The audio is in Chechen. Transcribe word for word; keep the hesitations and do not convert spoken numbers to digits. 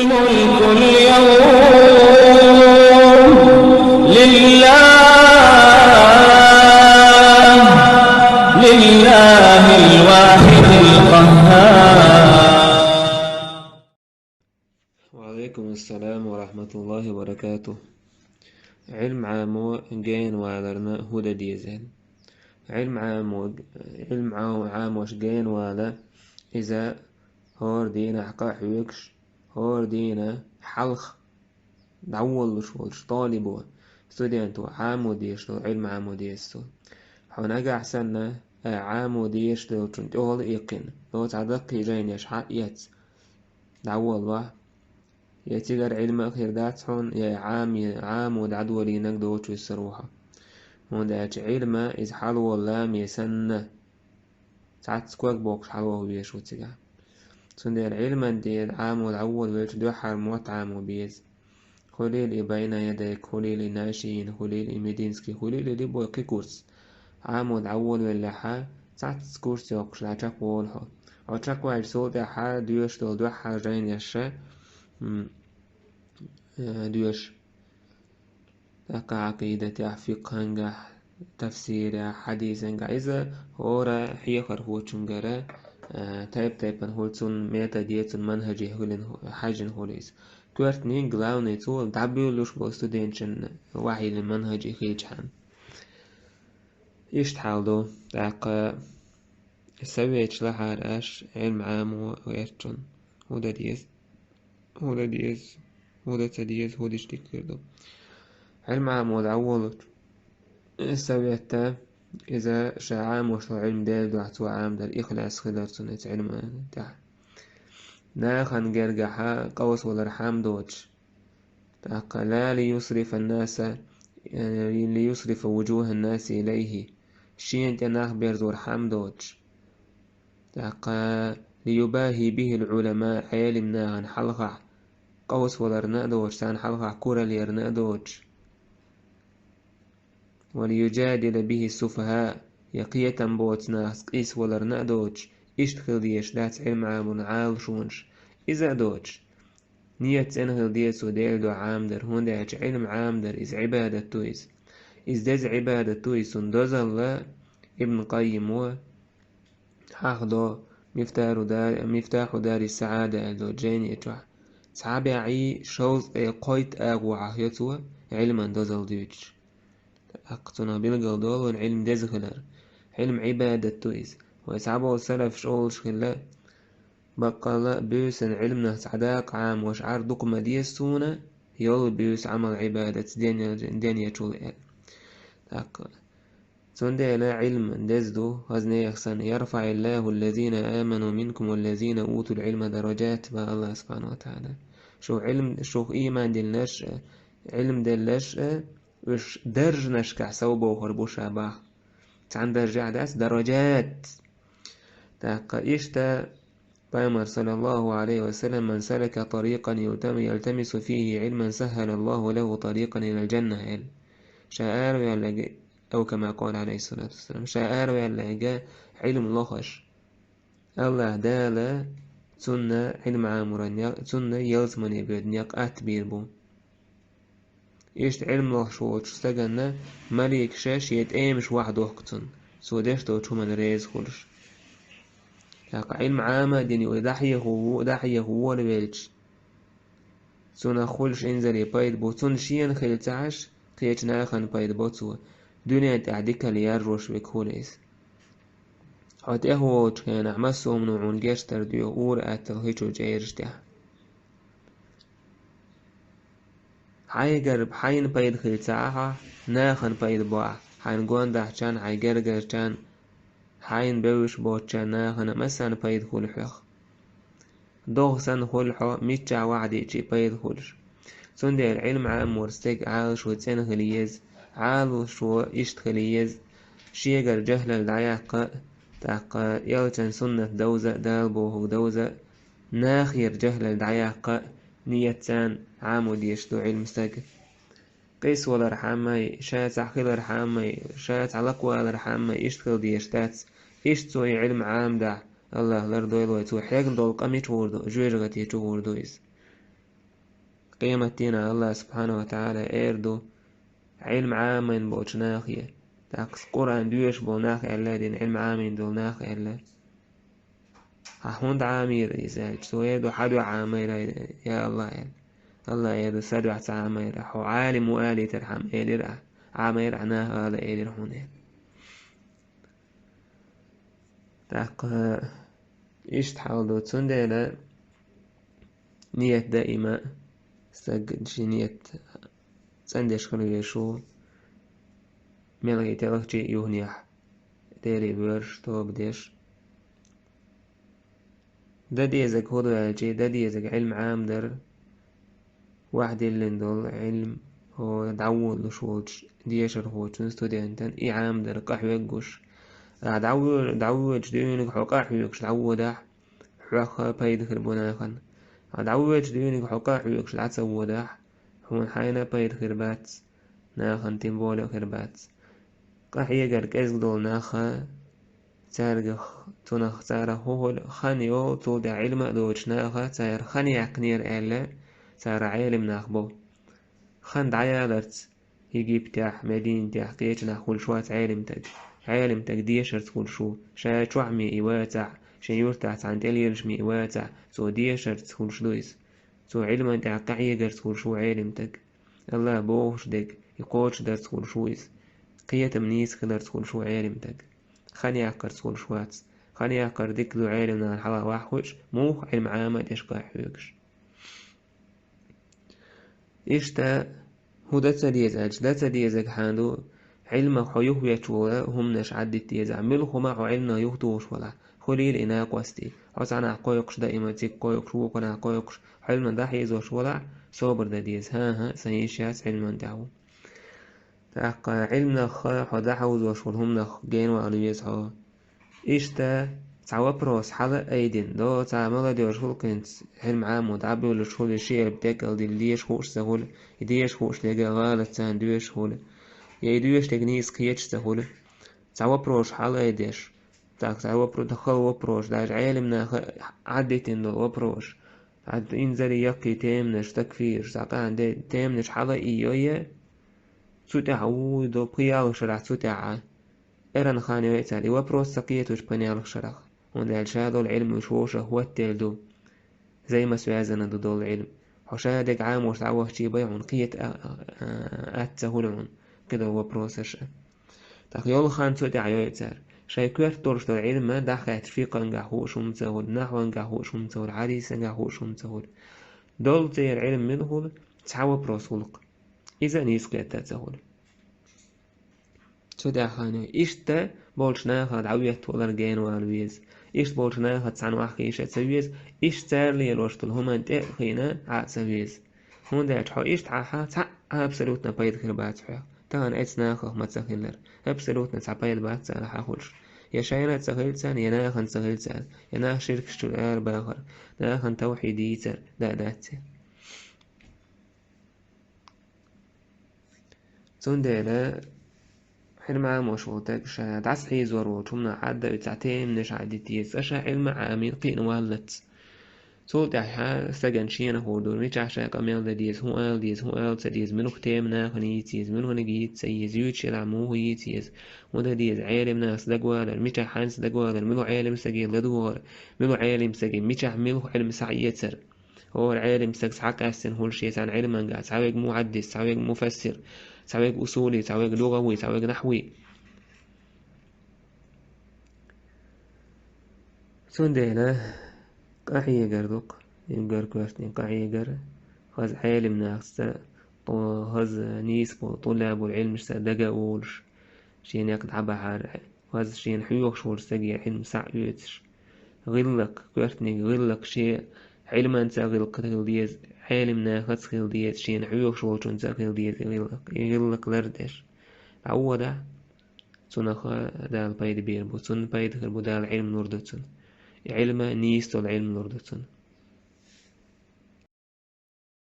الملك اليوم لله، لله الواحد القهار. وعليكم السلام ورحمة الله وبركاته. Ӏилм Ӏамо генваларна хӀу дан деза? Ӏилм Ӏамо, Ӏилм Ӏа-, Ӏамош генвала, иза хӀора дийнахь къахьоьгуш, хӀора дийнахь хьалха дӀаволлуш волчу толибо, студенто Ӏамо дезаш долу Ӏилм Ӏамо деза цо. Хьо нагахь санна, а, Ӏамо дезаш долчун тӀехула иккхина, оцу даккхий жайнаш хьаэца дӀаволлахь. Я цигара Ӏилма а хир дац хьуна, я Ӏами-, Ӏамо дӀадолийнарг доцуш вуссур ву хьо. ХӀунда аьлча Ӏилма иза хьалаволла ламе санна, цхьацца ког боккхуш хьалаволла везаш ву цигахь. Цундела Ӏилман ден Ӏамо дӀаволавелча дуьххьара мотт Ӏамо беза. Хуьлийла и Байна Ядайк, хуьлийла и Нашиин, хуьлийла и Мединский, хуьлийла и любой кхин курс. Ӏамо дӀаволавеллехьа, цхьацца курс йоккхуш дӀа чекхволу хьо. Хьо чекхваьлча, цул тӀаьхьа доьшуш долу дуьххьара жайнаш, м, э, доьшу. ТӀаккха Ӏакъидатехь, фикхӀангахь, тафсирехь, хьадисангахь иза хӀора хьехархочунгара, а, тайп-тайпана хуьлу, цунна методе, цунна манхӀаже хуьлина хӀу-, хьаьжжина хуьлу иза. Коьртаниг, главный, цо дӀабуьйлуш болу студенташна вахьийна манхӀаже хилчахьана. Иштта хьал ду. ТӀаккха советаш лахьара аш Ӏилма Ӏамо гӀертачунна хӀу дан деза? ХӀу дан деза, хӀу дан ца деза, хӀу дича дика хир ду? Ӏилма Ӏамо дӀаволучу советта, иза ша Ӏамош долу Ӏилма Делан дуьхьа цо Ӏамадар, ихлас хилар цунна оцу Ӏилман тӀехь. Нахана гергахьа къовсавалар хьама доцуш. ТӀаккха: «لا ليصرف الناس، ليصرف وجوه الناس إليه». Шена тӀе нах берзор хьама доцуш. ТӀаккха: «ليباهي به العلماء», Ӏелим нахана хьалхахь къовсаваларна а доцуш, царна хьалхахь кураллерна а доцуш. «وليجادل به السفهاء», я кхетам боцу нахаца къийсаваларна а доцуш, иштта хила дезаш дац Ӏилма Ӏаморна Ӏалашонаш. Иза а доцуш, ният цӀена хила деза цо Делан дуьхьа Ӏамадар, хӀунда аьлча Ӏилма Ӏамадар, иза Ӏибадат ду иза. Иза деза Ӏибадат ду иза, цунна дозалла Ибн Къаййимо хьахдо Мифтаху да-, Мифтаху дари саӀада аьлла долу жайни чохь. Цхьа бӀе шовзткъе кхойтта агӀо хьахайо цо Ӏилман дозалла дуьйцуш. ТӀаккха цунах билгал долу вайн Ӏилма деза хилар. Ӏилма Ӏибадат ду иза. Вай цхьаболу салафаш олуш хилла: «Баккъалла а буьйсанна Ӏилманах цхьа дакъа Ӏамош Ӏар дукха ма деза суна, йолу буьйса Ӏамал-Ӏибадатца ден-, ден ечул», – аьлла. ТӀаккха Цундела Ӏилма деза ду, хаза нехан санна: «يرفع الله الذين آمنوا منكم والذين أوتوا العلم درجات», – боху АллахӀа субхьанаху ва тагӀала. Шу Ӏилм-, шух ийман диллинарш а, Ӏилма делларш а, уьш даржанашкахь совбохур бу ша боху. Цхьана даржехь дац, дараджат. ТӀаккха иштта Пайхамар, саллаллаху Ӏалайхи ва саллам: «من سلك طريقا يلتم-، يلتمس فيه علما سهل الله له طريقا إلى الجنة», – аьлла. Ша араваьлларг, أو كما قال عليه الصلاة والسلام, ша араваьлларг Ӏилма лохуш, АллахӀа Дала цунна Ӏилма Ӏаморан некъ, цунна ялсамане боьду некъ атта бийр бу. Иштта Ӏилма лохуш волчу стаганна маликаша шен тӀемаш вахьадохку цунна, цо деш долчу хӀуманна реза хуьлуш. ТӀаккха Ӏилма Ӏама а дина, вай дӀахьеха ву-, дӀахьеха волавелча, цунах хуьлуш инзаре пайда бу, цунна шена хилла ца Ӏаш, кхечу нахана пайда бо цо. Дуьнен тӀехь дикалла яржош верг хуьлу иза. Хьо тӀехволучу хенахь массо а хӀумано хьуна гечдар доьху ур-атталла хи чу чӀераш тӀехь. Хьайгара хьайна пайда хилла ца Ӏа хьо, нахана пайда бо ахь, хьайна гондахчарна, хьайн гергарчарна, хьайна бевзаш боцучарна, нахана массарна пайда хуьлу хьох. ДогӀа санна хуьлу хьо, миччахь вахьадийча а пайда хуьлуш. Цундела Ӏилма Ӏамор стеган Ӏалашо цӀена хила еза, Ӏалашо иштта хила еза: шегара жахӀлал дӀаяккха а, тӀаккха элчан суннат довза а, Дала бохург довза а, нахера жахӀлал дӀаяккха а, ният царна Ӏамо дезаш ду Ӏилма стага. Къийсавалархьама а, ша цхьаъ хилархьама а, ша цхьаъ лакхавалархьама а, иштта хила дезаш дац. Иштта цо и Ӏилма Ӏамадахь, АллахӀа лардойла вай, цо хьегна долу къа мича гӀур ду, жоьжахати чу гӀур ду иза. Къематдийнахь Аллах субхьанаху ва таӀала эр ду Ӏилма Ӏамийна болчу нахе. ТӀаккха Къуръан доьшуш болу нах аьлла, дина Ӏилма Ӏамийна долу нах аьлла. Ахьа хӀунда Ӏамийра иза аьлча, цо эр ду, хьан дуьхьа Ӏамийра, я Аллах, аьлла. Аллах эр ду, сан дуьхьа ца Ӏамийра, хьо Ӏалим ву алийтархьама элира ахьа, Ӏамийра ахьа наха ала элира хьуна, аьлла. ТӀаккха иштта хьал ду, цундела ният даима стаг шен ният цӀандеш хила везаш ву, мел хӀитталгӀачу юханехь Деле воьрзуш, тоба деш. Дан дезаг хӀун ду аьлча, дан дезаг Ӏилма Ӏамадар, ваьхьа диллина долу Ӏилма, хӀора дӀаволалуш волчу дешархочун, студентан и Ӏамадар къахьоьгуш. Ахьа дӀавоьжу, дӀавоьжучу дуьйна хьо къахьоьгуш дӀаводахь, хьох пайда хир бу нахана. Ахьа дӀавоьжучу дуьйна хьо къахьоьгуш дӀа ца водахь, хьуна хьайна пайда хир бац, нахана тем более хир бац. Къахьегар кӀезиг долу нах, цаьргах, цунах царах хӀун хуьлу, хан йолу, цул тӀаьхьа Ӏилма а доцуш наха, цара хан яьккхинера аьлла, цара Ӏелим нах бо. Хан дӀаяларца, Египтехь, Мединатехь, кхечанахь хуьлуш вац Ӏелим таг. Ӏелим таг дешарца хуьлуш ву, ша чохь ме и вацахь, шен юьртахь цхьана тӀелелаш ме и вацахь, цо дешарца хуьлуш ду иза. Цо Ӏилман тӀехь къахьегарца хуьлуш ву Ӏелим таг. Аллах бохуш дерг, и кхочушдарца хуьлуш ву иза. Кхетам нийса хиларца хуьлуш ву Ӏелим таг. Хан яккхарца хуьлуш вац. Хан яккхар дика ду Ӏелим нахана хьалха ваьхьа хуьлуш, муха Ӏилма Ӏама а деш къахьоьгуш. Иштта, хӀун дан ца деза аьлча, дан ца дезаг хьан ду, Ӏилмах хьо юхаветташ волу хӀуманаш Ӏаддита деза, муьлха хӀума хьо Ӏилманах юхатухуш валахь, хуьлийла и накъостий, хьо цхьанхьа кхойкхуш даима, цига кхойкхуш, вукхунах кхойкхуш, хьо Ӏилман дӀахьийзош валахь, собар дан деза, хӀан-хӀа, сан йиш яц, Ӏилман тӀехь ву. ТӀаккха Ӏилманах хьо дӀахьовзош волу хӀуманах генавала веза хьо. Иштта, цхьа вопрос хьала а айдина, до цхьа молодёжь хуьлу кхинца, Ӏилма Ӏамо дӀабуьйлуш хуьлу, ши элп декъал дилла деша хууш ца хуьлу, и деша хууш дерг а гӀалат царна доьшуш хуьлу. Я и доьшуш дерг нийса кхеташ ца хуьлу. Цхьа вопрос хьала а айдеш, так, цхьа вопро-, хала вопрос, даже Ӏелим наха Ӏаддитина долу вопрос. Ӏад инзаре яккхий теманаш, такфираш, цхьа къаьхьа де-, теманаш хьала а иййой, цу тӀехь вуй до пхи-ялх шарахь цу тӀехь Ӏа. Эрна хан йой цара, и вопрос ца кхеташ пхи-ялх шарахь. ХӀунда аьлча ша долу Ӏилма уьш вовшах хӀоттаделла ду. Взаимосвязана ду долу Ӏилма. Хьо ша дерг Ӏамош дӀавахчий бай хьуна кхета а, а, а, атта ца хуьлу хьуна, кхидолу вопросаш а. ТӀаккха йолу хан цу тӀехь йой цара. Шайн коьрта долуш долу Ӏилма дӀахаьтташ фикъхӀангахь хууш хӀума ца хуьлу, нахьвангахь хууш хӀума ца хуьлу, хьадисангахь хууш хӀума ца хуьлу. Долу церан Ӏилма мила хуьлу, цхьа вопрос гӀуллакх. Иза а нийса кхетта ца хуьлу. Цу тӀехь хан йой. Иштта болчу нахах дӀахӀоттавалар генавала веза. Иштта болчу нахаца цхьаьна ваьхьа хийша а ца веза. Иштта цара лелош долу хӀуманна тӀе а хиъна Ӏа а ца веза. ХӀунда аьлча хьо иштта Ӏахьа цхьа а абсолютно пайда хир бац хьох. Тахана эцу нахах ма ца хилар. Абсолютно цхьа пайда бац царах Ӏа хуьлуш. Я шайна а ца хилла царна, я нахана ца хилла царна, я нах ширкаш чуьра арабахар, нахана тавхьид дийцар, да а дац церан. Цундела Ӏилма Ӏамош волу стаг ша дӀасахьийзор волчу хӀуманах Ӏадда а цхьа теманаш Ӏаддита деза, цкъа ша Ӏилма Ӏамийна кхиъна валлалц. Цул тӀаьхьа стагана шена хуур ду, мичахь ша къамел дан деза, хӀун ала деза, хӀун ала ца деза, муьлха тема нахана йийца еза, муьлханиг йийца ца еза, юьйцуш елахь муха йийца еза, хӀун дан деза, Ӏелим нахаца дагавалар, мичахь хьаьнца дагавалар, муьлха Ӏелим стаге ладугӀар, муьлха Ӏелим стаге мичахь муьлха Ӏилма схьаэцар. ХӀора Ӏелим стаг схьакъаьстина хуьлуш, цхьана Ӏилманга, цхьа верг мухьаддис, цхьа верг муфассир, цхьа верг усули, цхьа верг лугӀави, цхьа верг нахьви. Цундела къахьегар ду-кх, уггар коьртаниг къахьегар, хаза Ӏелим нахаца, тӀо-, хаза нийса болу тӀулабул Ӏилмашца дага а волуш, шен некъ дӀабахьар, хаза шена хьоьхуш волчу стаге Ӏилма схьа а оьцуш. ГӀиллакх, коьртаниг гӀиллакх шен Ӏилманца а гӀиллакх хила деза, Ӏелим нахаца а хила деза, шена хьоьхуш волчунца а хила деза и гӀиллакх, и гӀиллакх лардеш. ДӀаводахь, цунах Дала пайда бийр бу, цунна пайда хир бу, Дала Ӏилма лур ду цунна. И Ӏилма нийса долу Ӏилма лур ду цунна.